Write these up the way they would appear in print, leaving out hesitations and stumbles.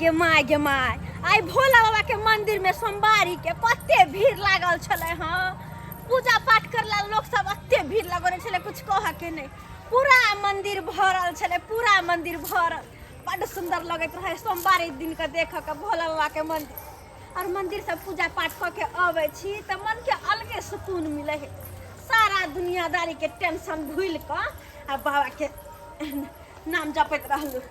गे my गे my, आइ भोला बाबा के मंदिर में सोमवारी के कते भीड़ लागल छलै। हँ, पूजा पाठ करला लोक सब एते भीड़ लगौने छलै, कुछ कह के नहि। पूरा मंदिर भरल छलै, पूरा मंदिर भरल। बड्ड सुन्दर लगैत रहै सोमवारी दिन के देख के भोला बाबा के मंदिर। और मंदिर से पूजा पाठ कऽ के अबै छी तऽ मन के अलगे सुकून मिलै है। सारा दुनियादारी के टेंशन भूलि कऽ आ बाबा के नाम जपैत रहलहुँ,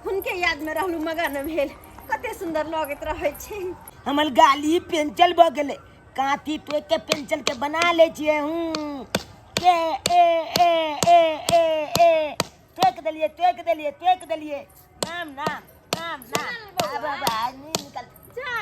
हुनके यादमे रहलहुँ, मगन भेल। कते सुन्दर लगैत रहै छै। हमर गाली पेंचल भऽ गेलै, काथी टोकि के पेंचल के बना लै छियै। हूँ के ए ए ए ए ए टोकि देलियै, टोकि देलियै, टोकि देलियै। नाम नाम नाम नाम। सुनल बौआ। आब आब आदमी निकल जा।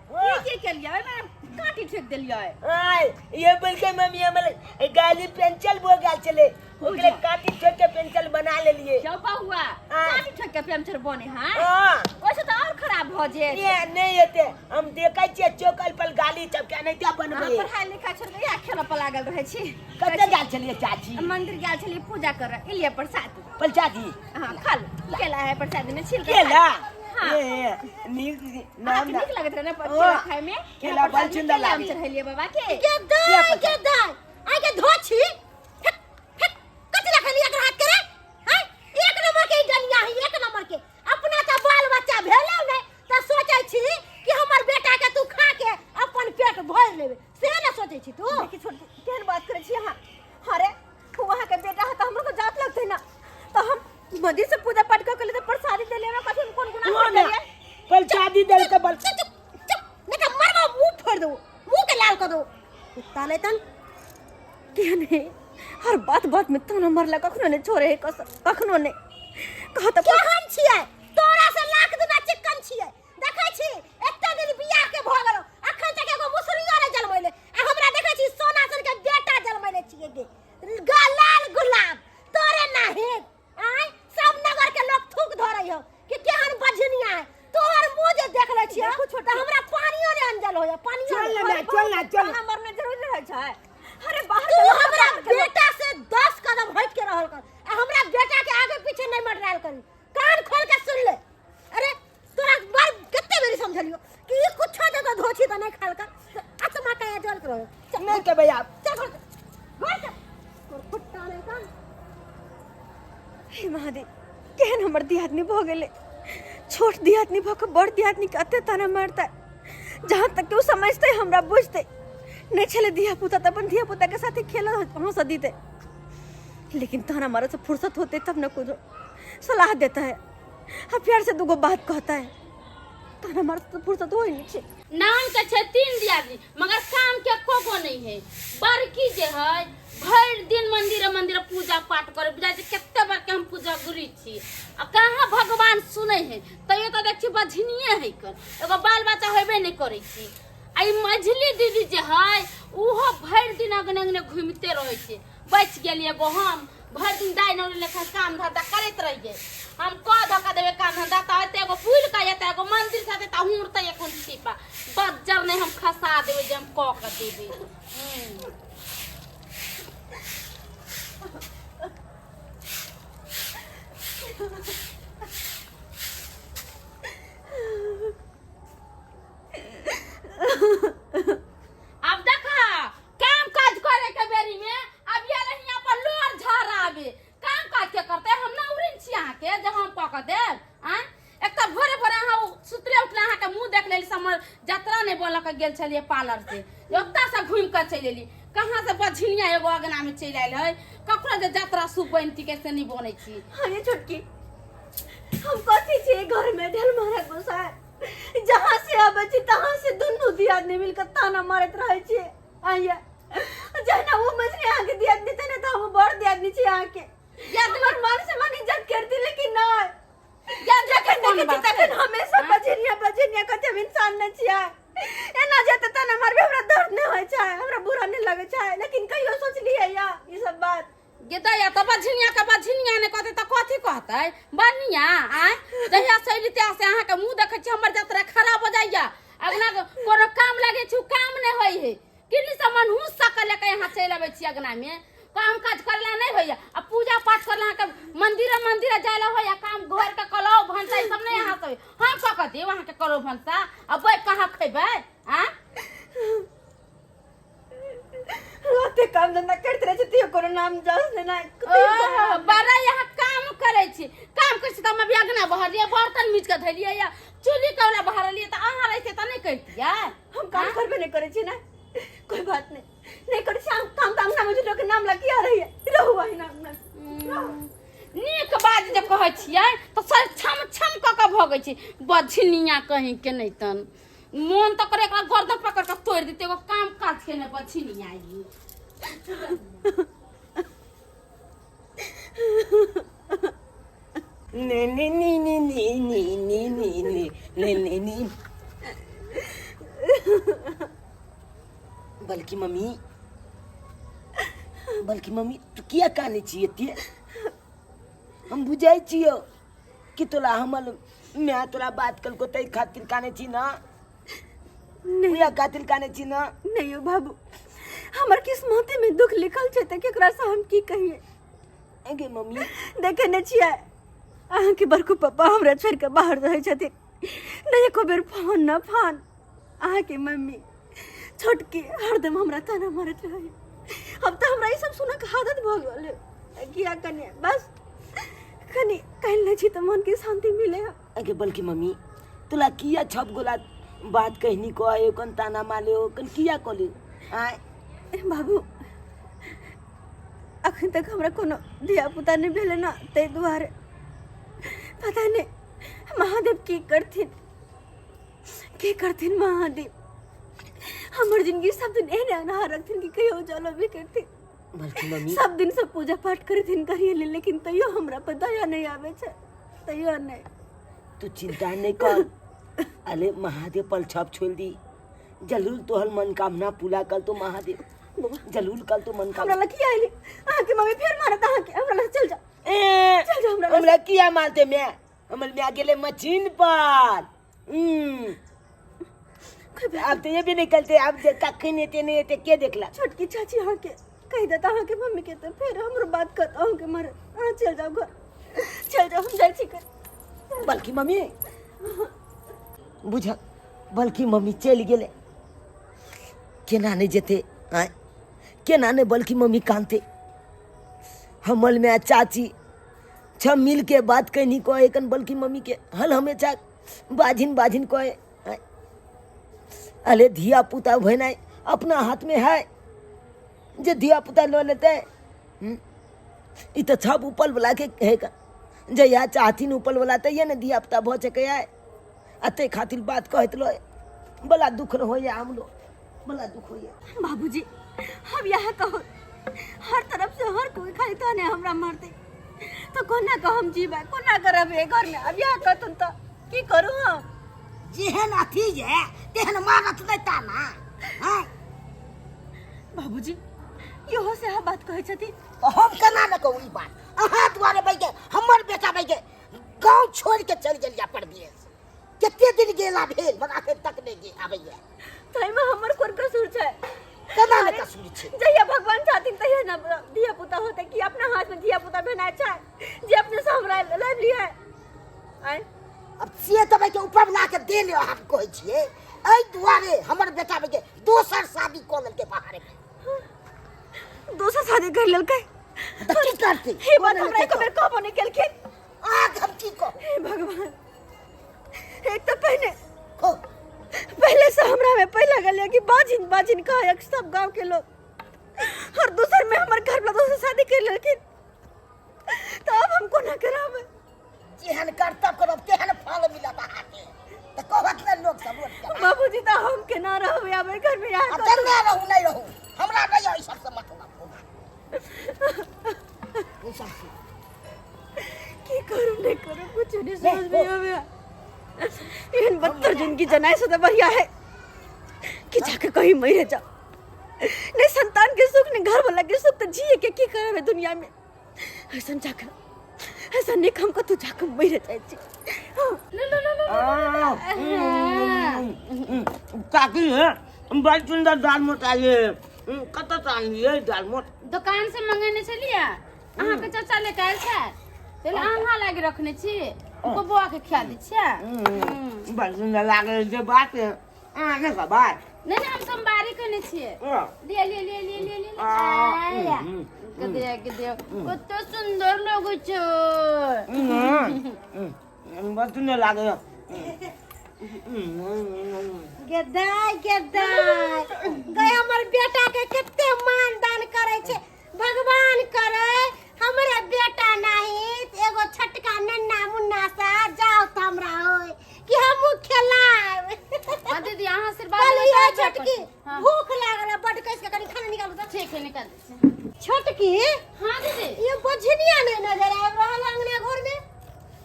ओ। ई की केलियै? ओहिमे काँटी ठोकि देलियै। आय ये बोल के मम्मी हमर गाली पेंचल भऽ गेल छलै, ओकरे काटी ठोक के पेंचल बना लेलियै। चौपा हुआ। हाँ। काँटी ठोकि के पेंचर बने है? हाँ। ओहिसँ तऽ आओर खराब भऽ जेत। ये नहीं हेतै, हम देखै छियै चौकल पर गाली सबके एनाहिते बनबै। अहाँ पढ़ाइ लिखाइ छोड़ि कऽ इएह खेलऽ पर लागल रहै छी। कतऽ गेल छलियै चाची? मंदिर गेल छलियै पूजा करऽ, एलियै प्रसाद। प्रसादी? हाँ, खा लू। केला है प्रसाद में, छिल के केला? खा। हाँ। ए नीक नाम। अहाँके नीक लगैत रहे ने ओ, केला खाय में? केला बड़ सुन्दर केला हम लागे। चढ़ेलियै बाबा के। गे दाइ, गे दाइ, आइ के धो छी। फेक फेक, कथी लए खेलियै एकर हाथ के रे? हैं, एक नंबर के ई डलिया है, एक नंबर के। अपना तऽ बाल बच्चा भेलौ नहि तऽ सोचै छी कि हमर बेटा के तू खा के अपन पेट भरि लेबे, से ने सोचै छी तू। देखी छोटकी, केहन बात करै छी अहाँ। अरे वो अहाँके बेटा है तऽ हमरो तऽ जात लगतै ने, तऽ हम मंदिर से पूजा पाठ कऽ के लिए तऽ प्रसादी देलियै, हमरा कथी कोन गुनाह हुआ कर ना देलियै? प्रसादी देल के बल। चुप चुप चुप, नहीं तऽ मरबो, मुंह फोड़ देबो, मुंह के लाल कऽ देबो कुत्ता लेतन। केहन है, हर बात बात में ताना मारला, कखनो नहीं छोड़े है कसम, कखनो नहीं कहा तऽ। केहन छियै, तोरा से लाख दुना चिक्कन छियै। देखै छी एते दिन बियाह के भऽ गेलो, अखन तक एगो मुसरियो नहि जन्मैले, आ हमरा देखै छी सोना सन के बेटा जन्मैले छियै। गे लाल गुलाब तोरे नाही। आय सब नगर के लोग थूक धरै हो कि केहन बझनिया है। तोहर मुंह जे देख लै छियै तऽ हमरा पानियो ने अंजल होया, पानियो चल ने। ना, चल ना, चल। ताना मारना जरूरी रहै छै? अरे बाहर तू के लोक हमरा बाहर के लोक। बेटा से 10 कदम हट के रहल कर आ हमरा बेटा के आगे पीछे नहीं मडरायल करी। कान खोल के सुन ले। अरे तोरा बार कते बेरी समझलियो कि ई कुछो जगह धोछी त नहीं खाल कर, आत्मा का जल करो। चल। नहीं के भैया। चल घर चल, घर चल। तोर फुट्टा नहीं कान। हे महादेव, केहन हमर दियादनी भऽ गेलै। छोट दियादनी भऽ कऽ बड़ दियादनी के एते ताना मारतै, जहाँ तक कि ओ समझतै, हमरा बुझतै नहि छलै। धिया पुता तऽ अपन धिया पुताके साथे खेल हँसऽ दितै, लेकिन ताना मारऽसँ फुर्सत होतै तब ने कुछो सलाह देता है आ प्यार से दूगो बात कहता है। ताना मारऽ से फुर्सत होइ नहि छै। नाम के छै तीन दियादनी, मगर काम के एको गो नहीं है। बड़की जे है भरि दिन मंदिर मंदिर पूजा पाठ करे बुझाइ छै, कते बार के हम पूजा गुरी छी आ कहाँ भगवान सुनै है। तैयो तऽ देख छी बझनिए है कर, एगो बाल बच्चा होबे नहीं करै छी। आ ई मझली दीदी जे है उहो भरि दिन अगने अगने घूमिते रहै छै। बचि गेली एगो हम, भरि दिन दाइ नौरी लेखा काम धंधा करैत रहियै। हम कऽ धऽ कऽ देबै काम धंधा तऽ एते एगो पुल कऽ एतै, एगो मंदिर से एतै तऽ हुड़तै एखन छिपा बज्जर नहि हम खसा देबै जे हम कऽ कऽ देबै। आब देखा काम काज करे के बेरी में अब ये हियां पर लोर झराबे, काम काज के करते? हम ना उड़िन छी अहाँ के जे हम कऽ के देब। आँय, एक तऽ भोरे भोरे अहाँ सुतले उठले अहाँके मुँह देख लेली, हमर जतरा नहि बोलऽ के गेल छलियै पार्लर से, ओतऽ से घुमि कऽ चलि एली। कहाँ से बझिनिया एगो अगना में चलि आयल है, ककरो जे जतरा सूप बनती के से नहीं बनै छी। अरे छोटकी, हम कथी छी घर में ढेल मारा गुस्सा, जहाँ से आबै छी तहाँ से दुनू दियादनी मिलकर ताना मारैत रहै छी। आइया जहिना वो मछली अहाँके दियादनी तहिना तऽ हम बड़ दियादनी छी अहाँके। हमर मान सम्मान इज्जत करती, लेकिन नहि जखन कोन देखै छी बात तखन छै? हमेशा बजनिया बजनिया कहते। हम इंसान नहि छियै? एना जेतै ताना मारबै, हमरा दर्द नहि होइ छै, हमरा बुरा नहि लगै छै, लेकिन कहियो सोचलियै या ई सब बात? गेदै या तऽ बझिनिया के बझिनिया नहि कहतै तऽ कथी कहतै बढ़िया? आँय, जहिया से अयली तहिया से अहाँके मुँह देखै छी, हमर जतरा खराब हो जाइया। अगना कोनो काम लागै छै, उ काम नहि होइ है। किन्नी से मनहूस सकल लेके यहाँ चलि अबै छी अगना में। काम काज करला नहीं होइया आ पूजा पाठ करला के मंदिर मंदिर जायला होइया काम घर के कलौ भनसा ई सब नहीं अहाँ सब हम कऽ कऽ देब अहाँके कलौ भनसा आ बैठ कहाँ खैबै आ ओते काम धंधा करते रहे छै तैयो कोनो नाम जस नहि ना ओह, बड़ा यहाँ काम करै छी काम करै छी तऽ हम अभी अङ्गना बहरलियै बर्तन मीच कऽ धैलियै या चूल्ही कौला बहरलियै तऽ अहाँ रहितै तऽ नहि करितियै हम काम करबे नहि करै छी ना कोई बात नहीं नहीं करै छी हम काम तऽ अंगना में झूठो के नाम लगिया रहिए रहू वही नाम ना नीक बात जे कहै छियै तऽ सर छम छम कऽ कऽ भगै छै बझनिया कहीं के नहि तन मोन तऽ करे एकरा गर्दन पकड़ कऽ तोड़ि देतै एगो काम काज के नहि बझनिया ई ने ने नी नी नी नी नी नी नी ने ने नी बल्कि मम्मी, बल्कि मम्मी तू किया काने छी एते? हम बुझै छियो कि तोरा हमर माय तोरा बात कलको तै खातिर काने छी ना? नहीं खातिर काने छी ना? नहीं यो बाबू, हमर किस्मते में दुख लिखल छै तऽ केकरा से हम की कहिए? गे मम्मी, देखे ने छियै अहाँके बड़को पप्पा हमरा छोड़ि कऽ बाहर रहै छथिन, नहि एको बेर फोन न फान। अहाँके मम्मी छोटकी हरदम हमरा ताना मारैत रहै। अब तऽ हमरा ई सब सुनऽके आदत भऽ गेल है। किया कने बस कनि काल्हि नहि छी तऽ मनके शान्ति मिले है। अगे बल्कि मम्मी, तोला किया छप गोला बात कहनी को आयो कन ताना माले हो कन किया कोली आय? बाबू, अखन तक हमरा कोनो धिया पुता नहि भेलै ने, ताहि दुआरे पता नहि महादेव की करथिन, की करथिन महादेव। हमर जिंदगी सब दिन एहने अनहार रखथिन कि कहियो उजालो भी करथिन। बल्कि मम्मी, सब दिन सब पूजा पाठ करथिन करिए ले, लेकिन तैयो हमरा पर दया नहीं आवे छै, तैयो नहीं। तू चिंता नहीं कर, अरे महादेव पल छप छोड़ दी, जरूर तोहर मनोकामना पूरा कर तो महादेव, जरूर कर तो मनोकामना। हमरा लग किया आइली अहाँके मम्मी? फेर मारत अहाँके। हमरा लग चल जाओ, ए, चल जाओ हमरा लग। हमरा किया मारते मैं? हमर मैं गेले मशीन पर। अब तो ये भी निकलते, अब जे कखन एते नहीं एते के देखला। छोटकी चाची अहाँके कहि देता अहाँके मम्मी के तऽ फेर हमरो बात कर अहाँके मारे। अहाँ चल जाओ घर, चल जाओ, हम जाइ छी कर। बल्कि मम्मी बुझ, बल्कि मम्मी चलि गेलै, केना नहि जेतै आँय, केना नहि बल्कि मम्मी कानतै। हमर माय चाची छ मिल के बात कहनी कहे कन बल्कि मम्मी के हल हमेशा बाझिन बाझिन कहे आँय। अरे धिया पुता भेनाइ अपना हाथ में है जे धिया पुता लऽ लेतै। ई तऽ सब ऊपर वाला के है का, जहिया चाहथिन ऊपर वाला तहिया ने धिया पुता भऽ सकैए। आ ताहि खातिर बात कहैत रहे, बड़ा दुख होइए हमरो, बड़ा दुख होइए। बाबूजी, हम यहाँ कहू हर तरफ से हर कोई खाली ताने हमरा मारते तो कोना कह हम जीबै, कोना करब ए घर में? अब यहाँ कहतुन तऽ की करू हम? जेहन अथी जे तेहन मारत नहि ताना। हँ बाबूजी, इहो से अहाँ बात कहै छथिन तऽ हम केना ने कहू ई बात? अहाँ दुआरे बैके हमर बेटा बैके गाँव छोड़ि के चलि गेल परदेश, कते दिन गेला भेल मगर अखन तक नहि गे आबैया। ताहिमे हमर कोन कसूर छै? केना ने कसूर छै? जहिया भगवान चाहथिन तहिया ने धिया पुता होते। कि अपना हाथ में धिया पुता भेनाइ छै जे अपने से हमरा लाबि लियै? आँय, अब से तऽ के ऊपर ला के दे ले हम कहै छियै, एहि दुआरे हमर बेटा के दोसर शादी कऽ लेलकै बाहर में। दोसर शादी कर लेलकै? तऽ की करतै? हे बात हमरा एको बेर कहबो नहि केलखिन। अहाँके हम की कहू? हे भगवान, एक तऽ पहिने कहू। पहले से हमरा में पहला गल कि बाजिन बाजिन कहे सब गांव के लोग, और दूसर में हमर घर वाला दोसर शादी कर लेलखिन, तो अब हम कोना कराबे? जेहन करतब करब तेहन फल मिलत अहाँके, तऽ कहत ने लोक सब रोज के। बाबूजी, तो हम केना रहबै आबे घर में? यहाँ आब केना रहू नहि रहू, हमरा नहि एहि सबसँ मतलब। ई सबसँ की करू नहीं करू कुछ नहीं समझ में आवे। एहन बदतर जिंदगी जनाए से तो बढ़िया है कि जाके कहीं मरे जाओ। नहीं संतान के सुख, नहीं घर वाला के सुख, तो जिए के की करबे दुनिया में? ऐसा जाकर ऐसा नहीं हमको तू जाकर मरे जाए छी। हाँ। काकी, हे बड़ सुंदर दाल मोट आइए, कतऽ से आनलियै दाल मोट? दोकान से मंगेने छलियै, अहाँके चाचा लेके आयल छै, ताहि लए अहाँ लागि रखने छी, ओकर बौआ के खिया दै छियै। बड़ सुन्दर लागल जे बात है। अहाँ नहि खेबै? नहि नहि, हम सोमवारी केने छियै। लिअ लिअ लिअ लिअ लिअ लिअ। आ, आया के दिया के दिया, कते सुन्दर लगै छै। बड़ सुन्दर लागै। गेदाय गेदाय गय, हमर बेटा के कते मान दान करे छै। भगवान करे हमरे बेटा नहीं त एगो छटका नन्ना मुन्ना सा जाओ त हमरा होय कि हमहू खेलाएब। हाँ दीदी, अहाँ आशीर्वाद कहलियै देबै तऽ छोटकी, हाँ। भूख लागल है बड, कस के कनी खाना निकालू त। ठीक है, निकाल दै छी। छोटकी। हाँ दीदी। ये बझनिया नहीं नजर आबि रहल अंगना घर में,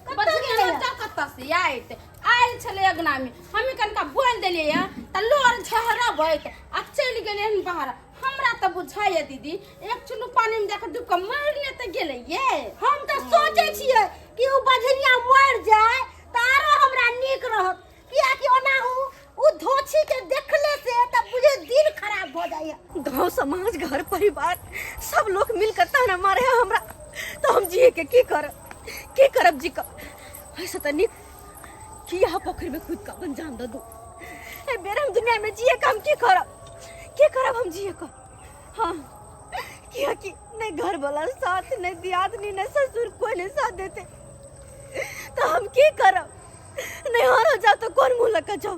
कतऽ बच्चा गेलै? बच्चा कतऽ से आयत? आयल छलै अगना में, हमी कनिका बोल देलियै या तऽ लोर झहरबैत आ चलि गेलै हन बाहर। हमरा तऽ बुझाइए दीदी, एक चुल्लू पानी में जाके डूब कऽ मरि ने तऽ गेलै ये। हम तऽ सोचै छियै कि उ बझनिया मरि जाय तऽ आरो हमरा नीक रहत, कियाकि ओनाहु उ धोछी के देखले से तऽ बुझे दिन खराब भऽ जाइए। गांव समाज घर परिवार सब लोग मिलकर ताना मारे है हमरा, तो हम जिए के की करब, की करब जी का? ऐसे तो नीक कि यहाँ पोखर में खुद का अपन जान दे दू। ए बेर हम दुनिया में जिए का हम की करब, की करब हम जिए का? हाँ, किया कि नहीं घर वाला साथ, नहीं दियादनी, नहीं ससुर, कोई नहीं साथ देते, तो हम की करब? नहीं हारो जाओ तो कौन मुँह लगा जाओ?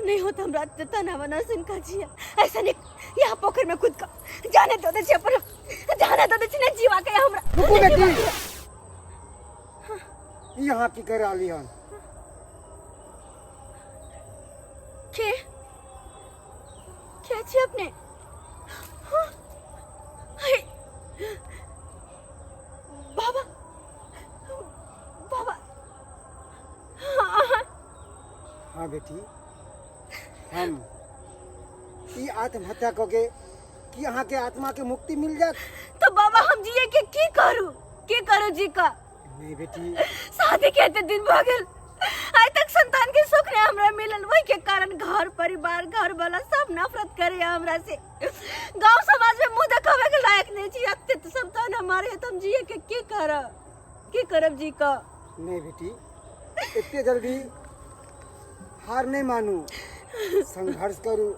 नहीं हो तो हम रात तना बना सुन का जिया। ऐसा नहीं, यहाँ पोखर में खुद का जाने दो दे अपन, जाने दो दे नहीं जीवा के हमरा। रुकू बेटी, यहाँ की कर रहली हन? के क्या छी अपने? हाँ? हाय। बाबा, बाबा, हाँ। हाँ बेटी, हम ई आत्महत्या कऽ के की अहाँके आत्मा के मुक्ति मिल जायत? तो बाबा, हम जिए के की करू, की करू जी का? नहीं बेटी। शादी के एते दिन भऽ गेल, आइ तक संतान के सुख नहीं हमरा मिलल। वही के कारण घर परिवार घर वाला सब नफरत करे हमरा से। गांव समाज में मुंह देखावे के लायक नहीं छी। एते तो संतान हमारे है, तो हम जिए के की करब, की करब जी का? नहीं बेटी, एते जल्दी हार नहीं मानू, संघर्ष करू।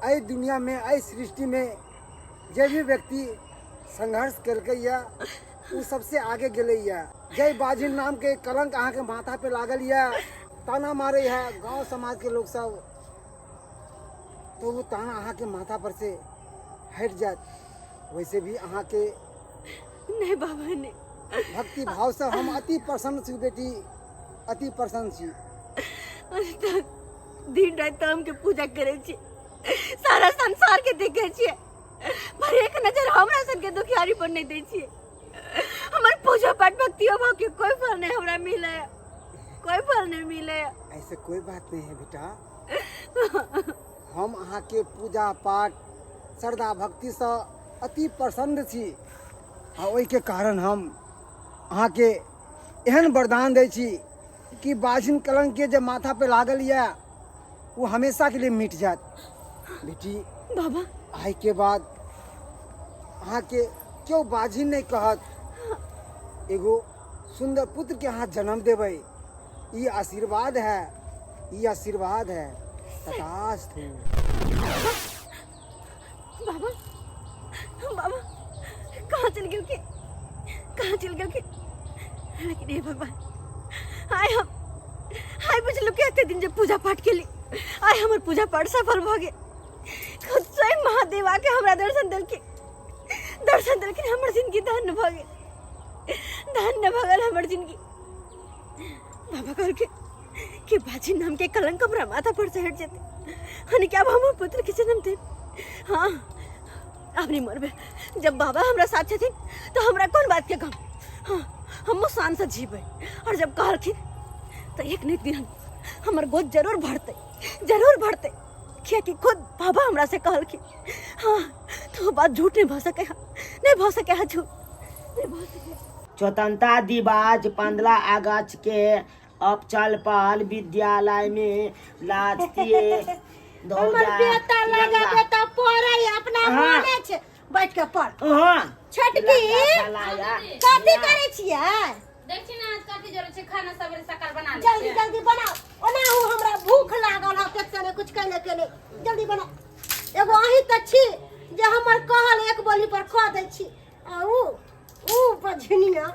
एहि दुनिया में, एहि सृष्टि में जे भी व्यक्ति संघर्ष केलकै या ओ सबसे आगे गेलै या। जय बाजिन नाम के कलंक अहाँके माथा पे लागल या, ताना मारे है गांव समाज के लोग सब, तो वो ताना अहाँके माथा पर से हटि जायत। वैसे भी अहाँके नहीं बाबा, नहीं। भक्ति भाव से हम अति प्रसन्न छी बेटी, अति प्रसन्न छी। दिन रात हम के पूजा करे छी, सारा संसार के देखे छियै, पर एक नजर हमरा सन के दुखियारी पर नहीं दै छियै। हमर पूजा पाठ भक्ति भाव के कोई फल नहीं हमरा मिले, कोई फल नहीं मिले। ऐसे कोई बात नहीं है बेटा, हम अहाँके पूजा पाठ श्रद्धा भक्ति से अति प्रसन्न छी आ ओहिके कारण हम अहाँके एहन वरदान दै छी कि बाझिन कलंक के जे माथा पे लागल यऽ वो हमेशा के लिए मिट जात। बेटी। बाबा। आइ के बाद अहाँके केओ बाझिन नहीं कहत। एगो सुंदर पुत्र के अहाँ जन्म देबै, ई आशीर्वाद है, ई आशीर्वाद है। तथास्तु। बाबा, बाबा कहाँ चल गेल के, कहाँ चल गेल के? लेकिन हे भगवान, आइ हम आइ बुझलु कि एते दिन जे पूजा पाठ केली, आइ हमर पूजा पाठ सफल भऽ गेल। खुद स्वयं महादेव आके हमरा दर्शन देलखिन, दर्शन देलखिन। हमर जिंदगी धन्य भऽ गेल, धन्य भऽ गेल हमर जिंदगी। बाबा कहलखिन कि बाजी नाम के कलंक हमरा माथा पर से हट जेतै, यानी कि अब हम पुत्र के जन्म देब। हाँ, आब नहीं मरबे। जब बाबा हमरा साथ छथिन तो हमरा कोन बात के गम? हाँ, हमहूँ शान से जीबै। और जब कहलखिन तो एक ने एक दिन हमर गोद जरूर भरतै, जरूर भरतै, कियाकि खुद बाबा हमरा से कहलखिन। हाँ, तो बात झूठ नहीं भऽ सकै है, नहीं भऽ सकै है, झूठ नहीं भऽ सकै। स्वतंत्रता दिवस 15 अगस्त के अवसर पर विद्यालय में राष्ट्रीय हमर ध्वजा बेटा लगा तिरंगा बेटा पढ़े अपना हाँ। माने छै। बैठ के पढ़। हां। छोटकी, कथी करै छियै? देखी ना, आज कथी जरूर छै, खाना सबेरे सकाल बना ले। जल्दी जल्दी बनाओ, ओनाहु हमरा भूख लागल है, पेट से कुछ कैले के नहीं, जल्दी बनाओ। एगो अहीं तऽ छी जे हमर कहल एक बोली पर खा दै छी, आ ऊ ऊ बझनिया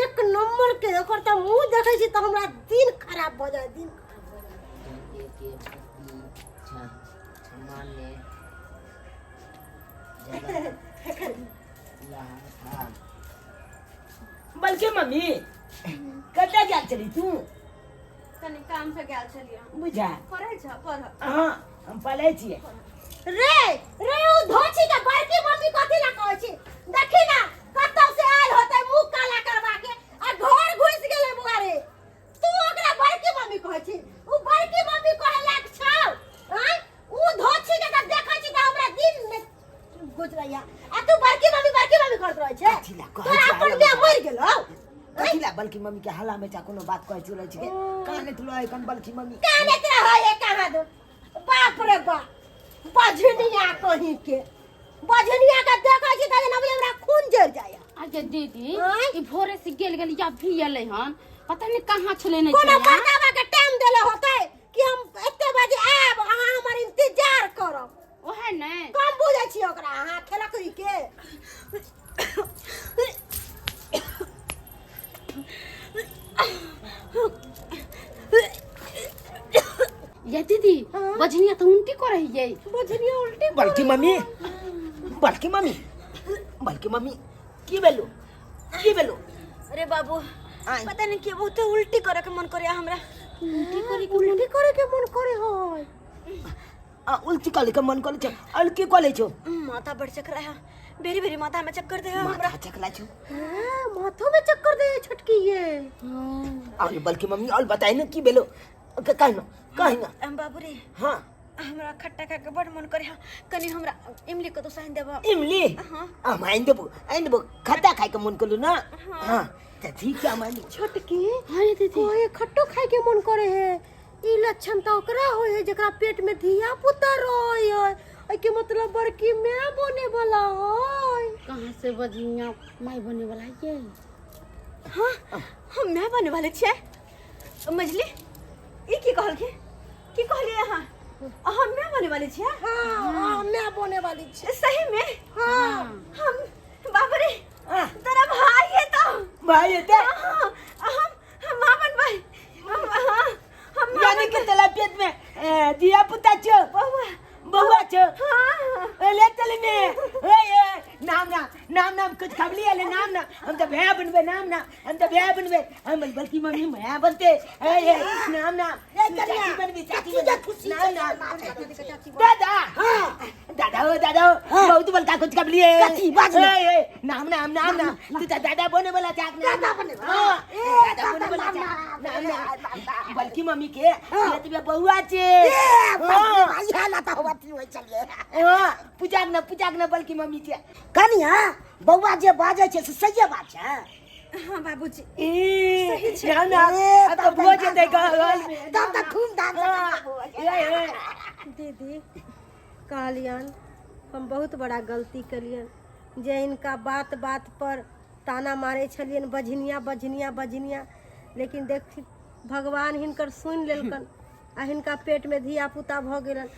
एक नंबर के, ओकर तऽ मुंह देखै छी तऽ हमरा दिन खराब भऽ जाय, दिन खराब भऽ जाय। बल्कि मम्मी, कतऽ गेल छली तू? कनि काम से गेल छलियै। बुझा। पढ़ै छ? पढ़। हाँ, हम पढ़ै छियै। रे रे, उ धोछी के बड़की मम्मी कथी ला कहै छी? देखी ना, कतौ से आयल होतै मुंह काला करवा के आ घर घुसि गेलै। बुआ रे, तू ओकरा बड़की मम्मी कहै छी? उ बड़की मम्मी कहै लायक छौ? आँय, उ धोछी के जब देखै छी तऽ हमरा दिन में गुजरैया आ तू बड़की मम्मी बड़की मम्मी करत रहै छै। कथी ला कहै तोरा छी अपन हल्ला माय मचा? मरि गेलौ? कथी ला बल्कि मम्मी के हल्ला में कोनो बात कहै चलै छै? काने तुलो कन बल्कि मम्मी। कानैत रहै है कहाँ दो। बाप रे बाप, बझनिया कहीं के, बझनिया के देखै छी तऽ जेना बुझै हमरा खून जरि जाइया। आगे दीदी। आँय? ई भोरे से गेल गेल या भी एलै हन, पता नहीं कहाँ छलै, नहीं कोनो छलै। मर्दाबा के टाइम देले होतै कि हम एते बजे आयब, अहाँ हमर इंतजार करब। ओहे ने। कम बुझै छी ओकरा अहाँ खेलकरी के? ये दीदी। हाँ? बजनिया तो उल्टी करे ये। बझनिया उल्टी। बल्कि मम्मी, बल्कि मम्मी, बल्कि मम्मी, की भेलो, की भेलो? अरे बाबू। आँय। पता नहीं के बहुते उल्टी करे के मन करे हमरा। उल्टी करे के, उल्टी करे के मन करे है? आ उल्टी करे के मन करे छौ? अल की करे छौ? माथा बड़ चकरा है, बेरी बेरी माथा में चक्कर दे है हमरा। माथा चकला छौ? हाँ, माथो में चक्कर दे है छोटकी ये। और बल्कि मम्मी, और बताई ना, की भेलो? कहि ना, कहि ना। हम बाबू रे। हाँ। हमरा खट्टा खा के बड़ मन करे है, कनि हमरा इमली के दोसा आनि देबऽ। इमली? हाँ। हम आनि देबो, आनि देबो। खट्टा खाय के मन करू ना? हाँ, तऽ ठीक छै, हम आनि देबो। छोटकी। हाँ ये दीदी। कोई खट्टो खाए के मन करे है, ई लक्षण तो ओकरा होय है जकरा पेट में धिया पुता रहे है। एके मतलब बड़की माय बने वाला है। कहाँ से बजनिया माई बने वाला ये? हाँ, हम माय बने वाले छियै। मझली, ई की कहलखिन? की कहलियै अहाँ? अहाँ माय बने वाले छियै? हाँ हाँ, माय बने वाली छी। सही में? हाँ। हम बाप रे। हाँ। तोरा भाई है तो। भाई हेतै। हाँ, हम माँ बनबै हम। हाँ, हम माँ यानी कि बनबै। तोरा पेट में धिया पुता छौ? बौआ। बौआ छौ? हाँ। ए, ले चल में ए ए नाम नाम नाम नाम कुछ खबली ले नाम नाम, हम तो भैया बनबे, नाम नाम, हम तो भैया बनबे हम। बल्कि मम्मी भैया बनते। ए ए नाम नाम। ए, तू कन्या, चाची बनबी, चाची चाची जे बनबी। खुशी नाम छै, नाम। चाची बन। दादा। हाँ। दादा हो, दादा हो। बहुत बड़का कुछ खबली है। कथी? बाज ना। ए ए नाम नाम नाम नाम, तू तो दादा बने वाला चाक। दादा बने वाला। हाँ, ए, दादा बने वाला दादा। चाक। नाम नाम, नाम, बल्कि मम्मी के ये तो बउआ छे। ए, बाप रे। हाँ। भाई, है ना तो हुआ थी वही चलिए। हाँ, पूजाक ना, पूजाक ना, बल्कि मम्मी छे। कनिया, बौआ जे बाजै छै से सहिए बात छै? हाँ बाबूजी। ए, सही छै। ना ना। ए, अब तो बुआ जेतै घर में। तब तऽ धूमधाम से हाँ, करबो। ए, ए। दीदी, कहलियन हम बहुत बड़ा गलती कलियन जे इनका बात बात पर ताना मारे छलियन, बझनिया बझनिया बझनिया, लेकिन देखी भगवान हिनकर सुनि लेलकन आ हिनका पेट में धिया पुता भऽ गेलन।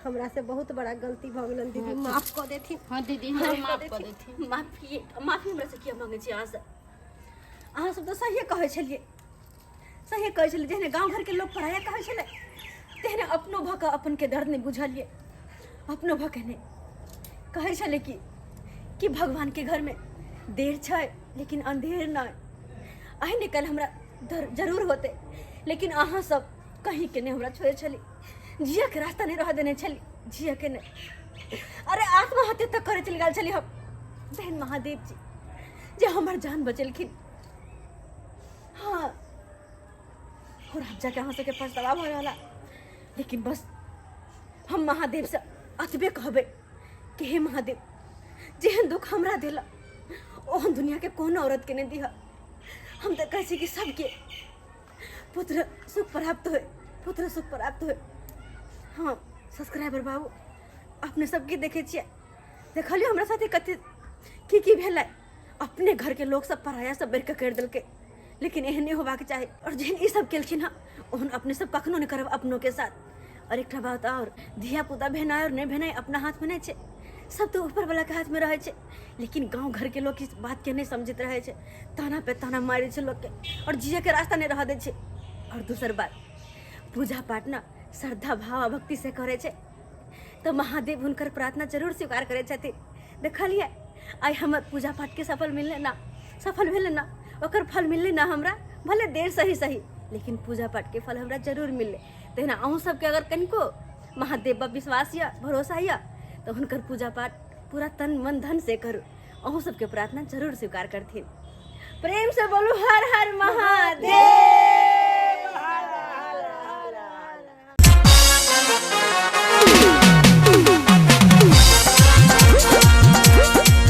हमरा से बहुत बड़ा गलती भऽ गेलन दीदी, माफ कऽ देथिन। हाँ दीदी, हमरा माफ कर देथिन। माफी, माफी हमरा से किया मांगै छी अहाँ सब? अहाँ सब तऽ सहिए कहै छलियै, सहिए कहै छलियै। जेहने गाँव घरके लोक पराया कहै छलै, तेहने अपनो भऽ कऽ अपनके दर्द नहि बुझलियै। अपनो भऽ कऽ नहि कहै छलै कि भगवानके घरमे देर छै लेकिन अन्धेर नहि। आइ ने काल्हि हमरा दर्द जरूर होतै, लेकिन अहाँ सब कहीँके नहि हमरा छोड़ै छली, जियऽके रास्ता नहि रहऽ देने छली, जियऽके नहि। अरे, आत्महत्या तक करै चलि गेल छली हम। बहन महादेव जी जे हमर जान बचेलखिन। हाँ, और अब जाके अहाँ सबके पछतावा भऽ रहल है, लेकिन बस हम महादेव से अतबे कहबै कि हे महादेव, जेहन दुख हमरा देला ओहन दुनियाके कोनो औरतके नहि दिह। हम तऽ कहै छी कि सबके पुत्र सुख प्राप्त होय, पुत्र सुख प्राप्त होय। हाँ सब्सक्राइबर बाबू, अपने सबके देखै छियै। देखलियै हमरा साथे कते की की भेलै। अपने घरके लोक सब पराया सब बढ़ि कऽ करि देलकै, लेकिन एहन नहि होबाक चाही। आओर जेहन ई सब केलखिन हँ ओहन अपने सब कखनो नहि करब अपनोके साथ। आओर एकटा बात आओर, धिया पुता भेनाइ आओर नहि भेनाइ अपना हाथमे नहि छै, सब तऽ ऊपरवलाके हाथमे रहै छै। लेकिन गाँव घरके लोक इस बातके नहि समझैत रहै छै, ताना पे ताना मारै छै लोकके आओर जियैके रास्ता नहि रहऽ दै छै। आओर दोसर बात, पूजा पाठ ने श्रद्धा भाव आ भक्तिसँ करै छै तऽ महादेव हुनकर प्रार्थना जरूर स्वीकार करै छथिन। देखलियै आइ हमर पूजा पाठके सफल मिललै ना, सफल भेलै ना, ओकर फल मिललै ना हमरा, भले देर सही सही, लेकिन पूजा पाठके फल हमरा जरूर मिललै। तहिना अहूँ सबके अगर कनिको महादेव पर विश्वास यऽ, भरोसा यऽ, तऽ हुनकर पूजा पाठ पूरा तन मन धन से करू, अहूँ सबके प्रार्थना जरूर स्वीकार करथिन। प्रेम से बोलू हर हर महादेव।